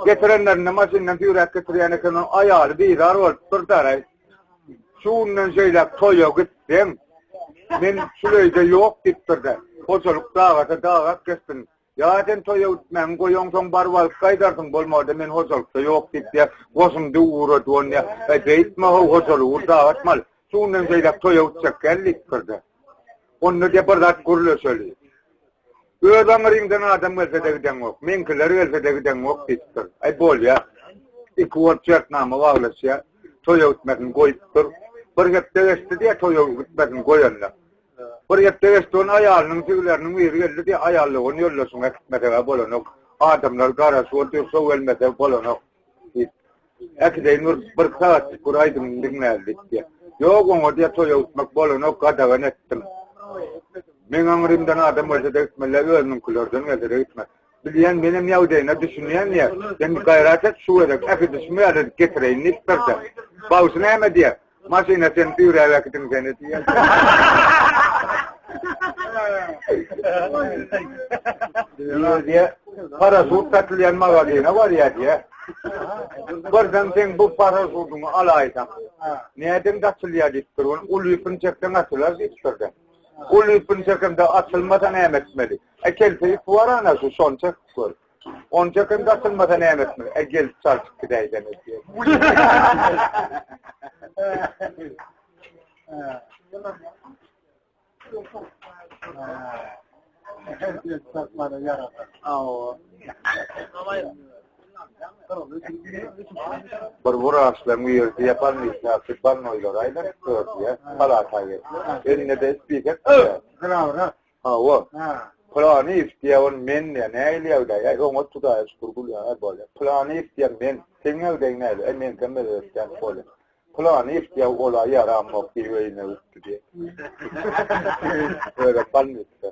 Getirenlerinde maşyndan süýräp getirýän eken, aýaly bizar bolup dur däre. Şu günden şeýläk toýa gitseň, men şul öýde ýok diýipdir-de, hojalyk dagasa dagap geçsin. Ýa sen toýa gitmäňi goýaňsoň baryp alyp gaýdarsyň, bolmada men hojalykda ýok diýip diýýär. Goşundy ugrady ony diýýär. Äý beýtme how, hojalygy ur dagatmaly. Şu günden şeýläk toýa gitjek gel diýipdir-de. Onda diýýär bir zat gürleşeli. Öz aňryňdan adam gelse-de gideňok, meňkiler gelse-de gideňok diýipdir. Aý bolýa. Iki bolup şertnama baglaşýar. Toýa gitmesini goýupdyr. Bir hepde geçdi diýýär toýa gitmesini goýanda. Bir hepde geçdi onuň aýalynyň jigileriniň biri geldi diýýär, aýallygyny ony ýoldaşyňa äkitmeseg-ä bolanok. Adamlar garaşyp otyr, şo gelmese bolanok diýip. Äkideýin bir bir sagatjyk bir aýdymyny diňläli diýip diýýär. Ýok oňa diýýär toýa gitmek bolanok, gadagan etdim. Meň aňrymdan adam gelse-de gitmeli, özüniňkilerden gelse-de gitme. Bilýän menem ýagdaýyna düşünýän diýýär. Sen gaýrat et şu gezek äkidişimi ýaly edip getireýin diýipdir-de. Bagşy näme diýýär? Maşyna sen süýräp äkidiň seni diýýär. Diýýär. Paraşut satylýan magazyna barýar diýýär. Birden sen bu paraşutyňy alaýsaň, nädeňde açylýar diýipdir. Ony uly ýüpüni çekseň açylar diýipdir-de. Uly ýüpüni çekemde açylmasa näme etmeli? E kelte ýüpi bar ana şu, şony çekip gör. Ony çekemde açylmasa näme etmeli? E gelip çalşyp gidäýsene diýýär. Bir wraçlaryň birisi ýapan işläpdi, bannoýlara aýlanyp ýördi ýa, palata gelip. Elinde-de spiker diýýär. Hawa. Pylanyýew diýýär, ol men diýýär, nähili ýagdaý? Äý, oňat Hudaýa şükür, gülýär, bolýar. Pylanyýew diýýär, men. Seň ýagdaýyň nähili? Äý, meňkem özbekden bolýar. Pylanyýew diýýär, ol-a ýaramok diýip öýüne gitdi diýýär. Özem bolnisda.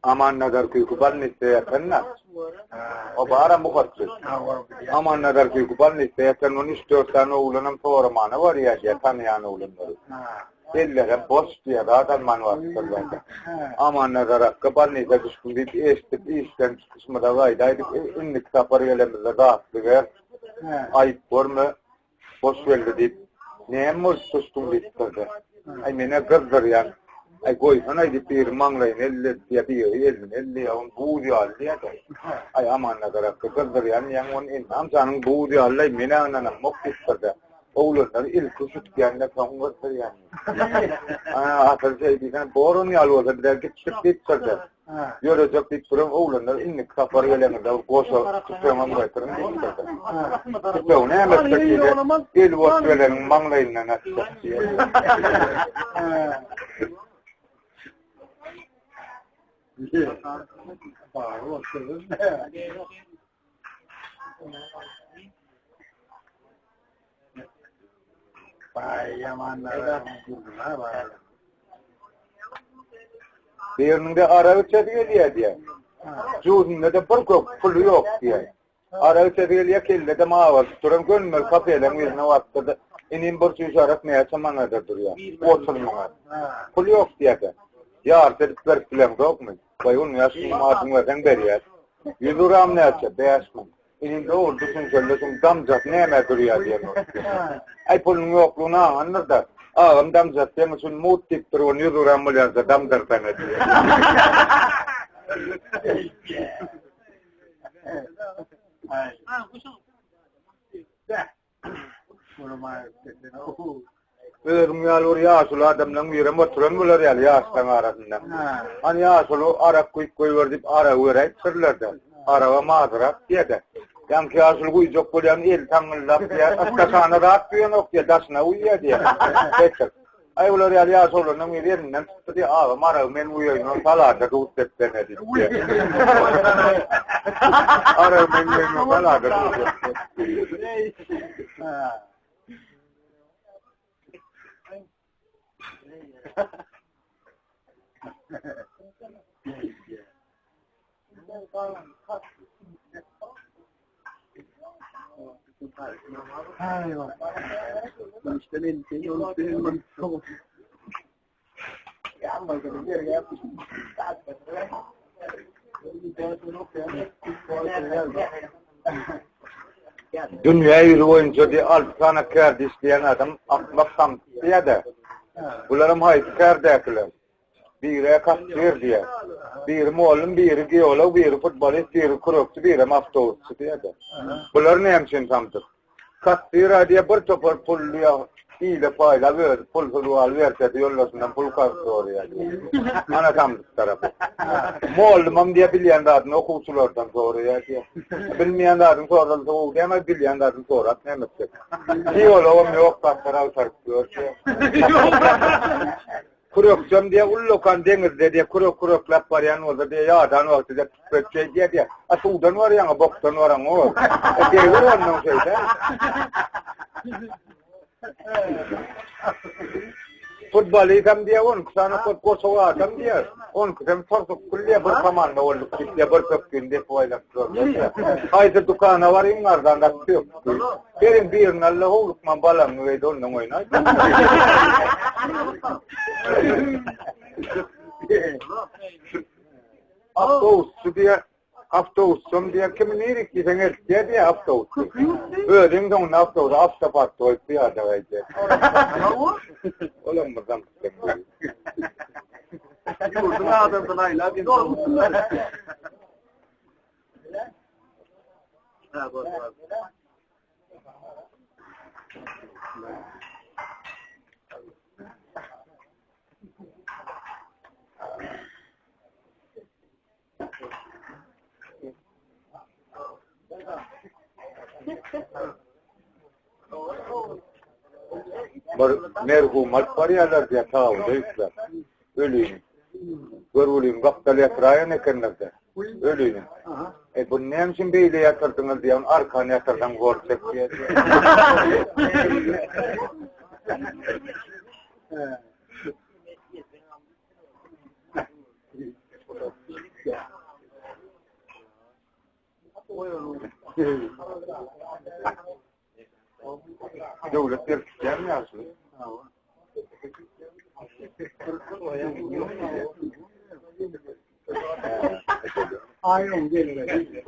Amannazar küýki bolnisda ýatanda, o baram muhatdys. Amannazar küýki bolnisda ýatan gün üç-dört sany oglanam soramana barýar diýýär, tanaýan oglanlary. Ellerem boş diýýär, zat alman barypdyrlar. Amannazar akga bolnisa düşdüm diýip eşidip, işden çykyşymyza gaýdaýdyk, indiki sapar gelemizde zatly ber, aýyp görme, boş geldi diýip, näme bolup düşdüň diýipdir-de. Aý, men-ä gyzdyrýan. Aý, goýsana diýip, biri maňlaýyny elledi diýýär, biri elini elleýär, ony buz ýaly diýýär-de. Aý, Amannazar akga gyzdyrýan diýýäň, ony indi janyň buz ýaly-laý, men-ä ynanamok diýipdir-de. Oglanlar ilki üşütýän-de, soň gyzdyrýan. Ana, asyl şeý diýseň, bor onuň ýaly bolsa, biz-ä gitdik diýipdir-de. Ýörejek diýip duran oglanlar indiki sapar geleňizde bir goşa tüpeňem getiriň diýipdir-de. Tüpeňi näme etjek diýse, eli boş geleniň maňlaýyndan atjak diýýär. Biriniň-de arak içesi gelýär diýýär. Jübüsinde-de bir kök puly ýok diýýär. Arak içesi gelýär, kellede mawalyp duran gönümel kafeleň birine barypdyr-da, Inim bir çüýşe arak näçe manada durýar? 30 manat. Pul ýok diýýär-de. Ýarysy edip berip bileňzokmy? Goý, ony ýaşulyň adyny berseň berýär. Ýüz uram näçe? 5000. Inim dogry düşünselle şuň damjasy nämä durýar diýen bolupdyr. Aý pulunyň ýoklugyny aňandyr-da. Agam damjasy seň üçin mugt diýipdir, ony ýüz gram bolýança damdyrsana diýen. Özüň ýaly bir ýaşuly adamlaň birem oturan bolar ýaly ýaşlaň arasynda. Hany ýaşuly arak guýup goýber diýip aragy beräýipdirler-de. Araga mazyrak diýýär-de. Ýaňky ýaşuly guýjak bolýan eli taňňyldap diýýär. Ystakana zat guýanok diýýär, daşyna guýýar diýýär. Beter. Aý bular ýaly ýaş oglanyň biri elinden tutdy diýýär, agam aragy men guýaýyn, ony salada duz sepsene diýip. Aragy men guýaýyn, ony salada duz sepsene. Dünýä ýüzi boýunça diýip alty sany kärde işleýän adam akmak samsyk diýýär-de. Bularam haýsy kärdäkiler? Biri kassir diýýär. Biri mugallym, biri geolog, biri futbolist, biri kürekçi, birem awtobusçy diýýär-de. Bular näme üçin samsyk? Kassir-ä diýýär, bir topar pul diýýär, ile paýlap özi pulsuz galyberse-de ýoldaşyndan pul karz soraýar diýýär. Ana samsyk tarapy. Mugallymam diýýär, bilýän zadyny okuwçylardan soraýar diýýär. Bilmeýän zadyny soralsa gowy däl, bilýän zadyny sorap näme etjek? Geologam ýok, zatlar agtaryp ýör diýýär. Kürekçem diýýär, ullakan deňizde diýýär, kürek kürekläp barýan bolsa diýýär, ýadan wagty diýýär, tüpek şeýdýär diýýär. A suwdan barýaň-a, bokdan baraňok. E deger onnoň şeýdä. Futbolisam diýýär, on iki sany köp goşuk adam diýýär. On ikisem torsuk kül diýýär, bir komanda bolduk diýip diýýär, bir pökgini depip aýlap durarlar diýýär. Haýsy dükana baryň arzan zat pökgi. Beriň birini al-da howlukman balaňy geýdi, ondan oýnaý. Awtobusam diýýär, kimi nirik diýseň eltýär diýýär awtobus. Özüň soňunda awtobusa awtoparkda goýup pyýada gaýdýar. Olam bir samsyklyk. Ýurduň adamsyny aýlap ýörmüşler. Ha, bor, bor. Bir merhum alyp barýarlar diýýär, tabyda ýükläp. Ölini. Görgüliň gapdal ýatyraýan ekenler-de. Ölini. E, bu näme üçin beýle ýatyrdyňyz diýýär, arkany ýatyrsaň zor çekýär diýýär. Döwlet berkitýärmi ýaşuly? Aýon gelmedi.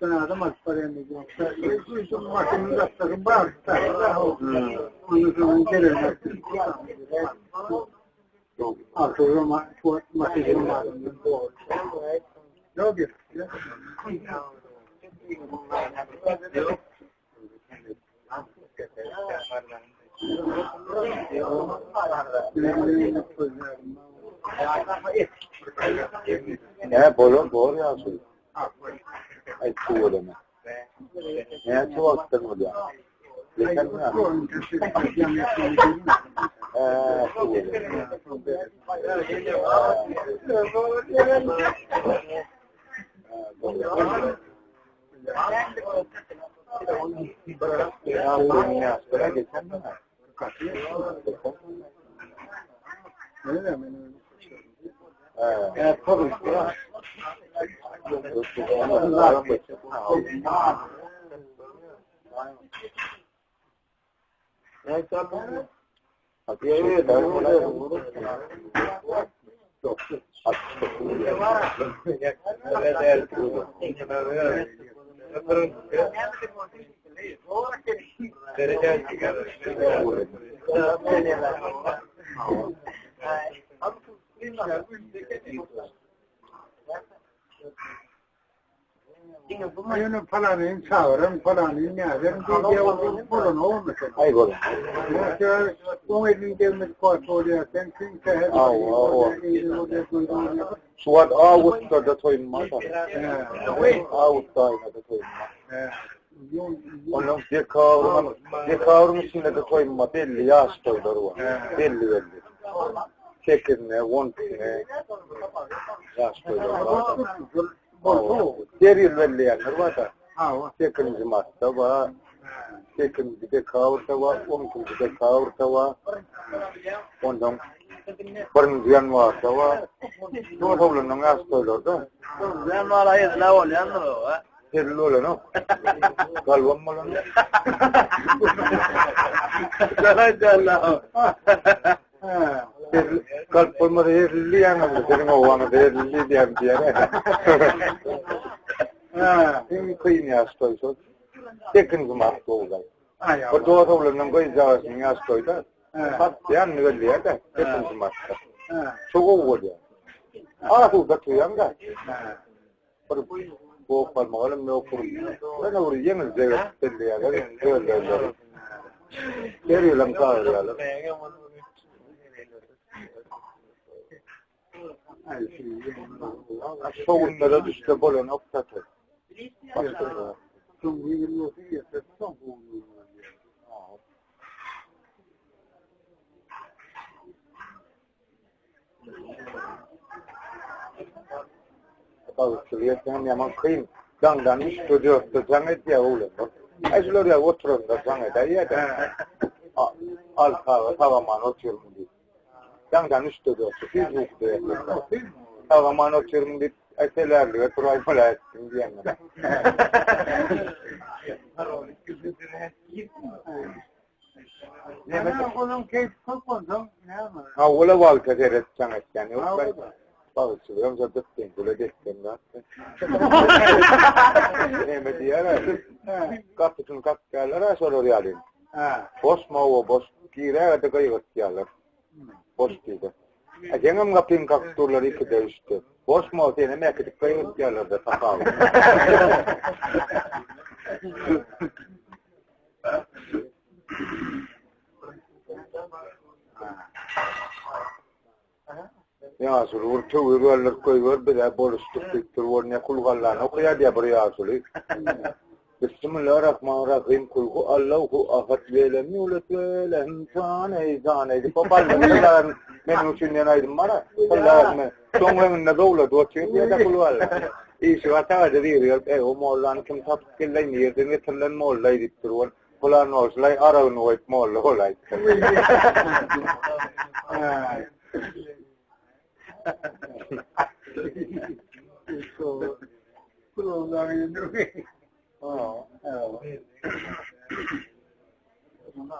Sen adam alyp barýan bar. Onu gelen. Yok. Ne bolar bor ýaşuly. Aý tüweleme. Näçe wagtdan bolýar? Geçen mi? He, tüweleme. Ýöne palanyny çagyran, palanyny näderin diýýär, bolanok mesela. Aý bolan. Oň elini degmedik wagty bolýar, sen kim säher Şu wagt awgustda-da toýum bar. Awgust aýynda-da toýum bar. Ondan dekabryň, dekabryň içinde-de toýum bar. Belli ýaş toýlar bar. Belli-belli. Sekizine, on ikisine ýaş toýlar bar. Her ýyl belleýänler bar-da. Sekizinji martda bar, sekizinji dekabrda bar, on ikinji dekabrda bar. Ondan birinji ýanwarda bar. Dost oglanlaryň ýaş toýlary-da. Ýanwar aýy hezil-ä bolýandyr o, a? Hezil bolanok. Galbam bolanok. Galp bolmasa hezil diýýäňizmi? Siziň obaňyzda hezil diýýän diýýär. Iň kyn ýaş toý şol. Sekizinji mart gowular. Bir dost oglandan gyzjagazynyň ýaş toýda. Satýan belleýär-de, sekizinji martda. Şo gowy bolýar. Asuda toýaň-da. Bir bok almagalym ýok bir ýöne bir ýeňiljek edip belleýärler özlerleri. Her ýylam çagyrýarlar. Şo günlere düşse bolanok da. Başga Bagtçylyk etmegiň ýaman kyn. Daňdan üçde dörtde jaň edýär oglanlar. Aý şular ýaly oturanda jaň edäýýär-de. Al saga sag-aman otyrmyň diýip. Daňdan üçde dörtde süýji ukuda ýatyrka. Sag-aman otyrmyň diýip, aý selärlige turaýmaly aýtdym diýenler. Näme? Onuň keýpi köp bolsa, näme? Ha, ola wagta seret jaň etýän ýok. Bagçylygam satyp sen gule destem zat. Näme diýer? Gapysyny kakýarlar ha şolar ýaly. Ha. Boş mawa boş giräge-de gygyrtýarlar. Boş diýdi. A seňem gapyňy kakyp durlar ikide üçde. Boş mawa senem äkidip gygyrtýarlar-da tapawut. Ýaşuly bir töwir galdyryp goýber, biz-ä boluşdyk diýip dur, ol ne kulgallany okaýar diýýär bir ýaşuly. Bismillah-rahman-rahym, kulhu Allahu ahad, welem ýulet welem saneý saneý diýip, o ballyny meniň üçin diýen aýdym bar-a. Soň öňünde zowlady otyr diýýär-de kulgalla. Işigi açaga-da biri gelip, Eý, o mollany kim tapyp geldi-aý, nirden getirilen molla-aý diýip dur. Ol Pylan bolşulaý aragyny goýup molla bolaýypdyr.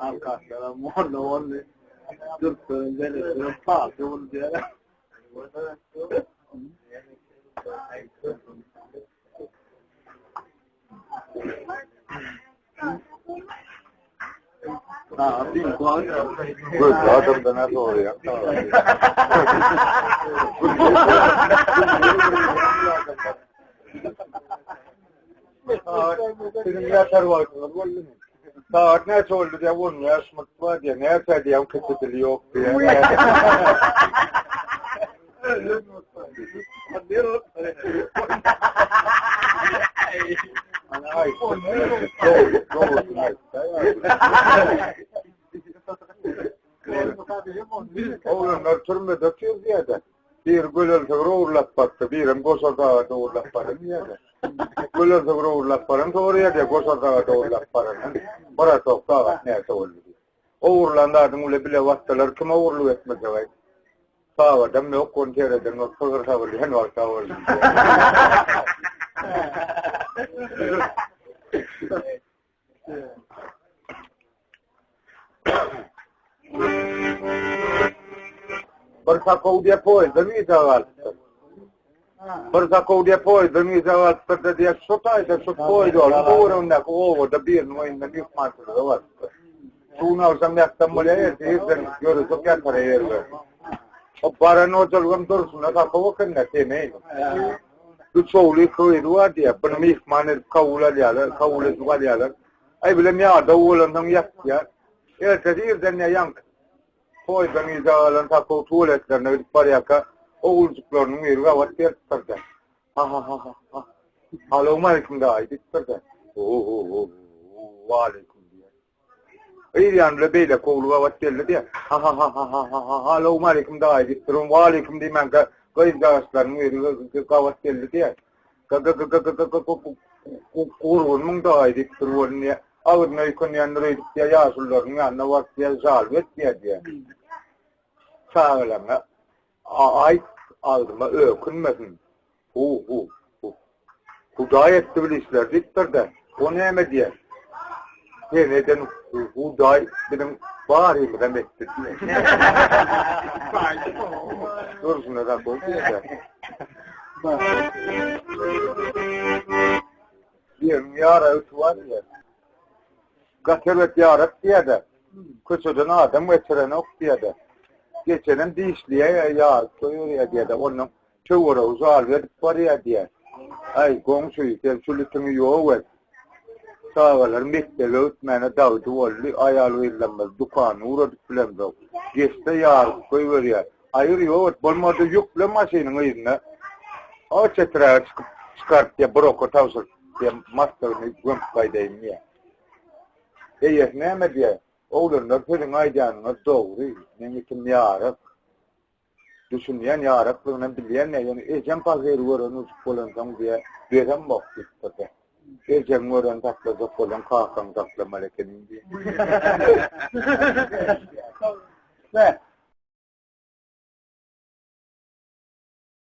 Arkadaşlara molla boldy. Türklerin devletine parti boldy diýýär. Gözli adamdan ha soraýan. Siziň ýatar wagtyňyz boldumy? Sagat näçe boldy diýýär, 15 minut bar diýýär. Näçe diýýär, kiçi dili ýok diýýär. Oglanlar türmede otyr diýýär-de. Biri gölel sygyr ogurlap bardy, birem goşar sagat ogurlap baran diýýär-de. Gölel sygyr ogurlap baran soraýar diýýär, goşar sagat ogurlap barandan Biratok sagat näçe boldy diýip. Ogurlan zadyň bile bile basdylar, kim ogurlyk etmejek-aý? Sagadam ýok, ony sereden bolup sygyr sagylýan wagta boldy. Bir sakow diýe poýuzdan gijä galypdyr. Bir sakow diýe poýuzdan gijä galypdyr-da diýe, şu taýda şu poýuz ýoluň töweregindäki obada biriniň öýünde myhmançylyga barypdyr. Şu gün agşam ýatsam bolýar, erte irden ýöresek ýatara ýer ber. O baran hojalygam durşuna sakow eken-dä, semeý. Üç ogly, iki gyzy bar diýýär. Biri myhman edip kabul alýarlar, kabul edip alýarlar. Aý bilem ýadaw bolansoň ýatýar. Ertesi irden ýa ýaňky toýdan gijä galan sakow tualetlerine gidip barýarka, oguljyklarynyň biri gabat gelipdir-de. Ha-ha-ha-ha. Salowmaleýkim daýy diýipdir-de. Ho-ho-ho. Waleýkim diýýär. Yz ýany bile beýleki ogly gabat geldi diýýär. Ha-ha-ha-ha-ha-ha. Salowmaleýkim daýy diýipdir. Waleýkim diýmänkä gyzjagaşlarynyň biri gabat geldi diýýär. Gurgunmyň daýy diýipdir welin diýýär. Agzyna öýkenýändir öýdüp diýýär, ýaşulularyň ýanyna baryp diýýär, žalba et diýýär diýýär. Çagalaryňa aýt, agzyma ökünmesin. Hu, hu, hu. Hudaý etdi bil işleri diýipdir-de, o näme diýýär? Sen eden Hudaý biziň barymyzam etdi diýýär. Durşuna zakoý diýýär. Ýeriň ýara öti bar diýýär. Gaty erbet ýarak diýýär-de. Köçeden adam geçirenok diýýär-de. Geçenem dişleýär, ýaryp goýberýär diýýär-de. Ondan töweregi zalp edip barýar diýýär. Aý, goňşy, sen şu litiňi ýok et. Çagalar mekdebe gitmäne dagdy boldy, aýal-gyzlarymyz dükana ugradyp bilemzok. Geçse ýaryp goýberýär. Aýyr ýok et, bolmady ýükle maşynyň yzyna. O çeträge çykyp çykart diýýär, bir oka tabşyryp diýýär, maslygyny gömüp gaýdaýyn diýýär. Eýesi näme diýýär? Oglanlar siziň aýdýanyňyz dogry, meň itim ýaryk. Düşünýän ýaryklygynam bilýän diýýär, ýöne ejem pahyry gören ujuk bolansoň diýýär, dözemok diýipdir-de. Ejeň gören saklajak bolsaň kakaňy saklamaly ekeniň diýýär.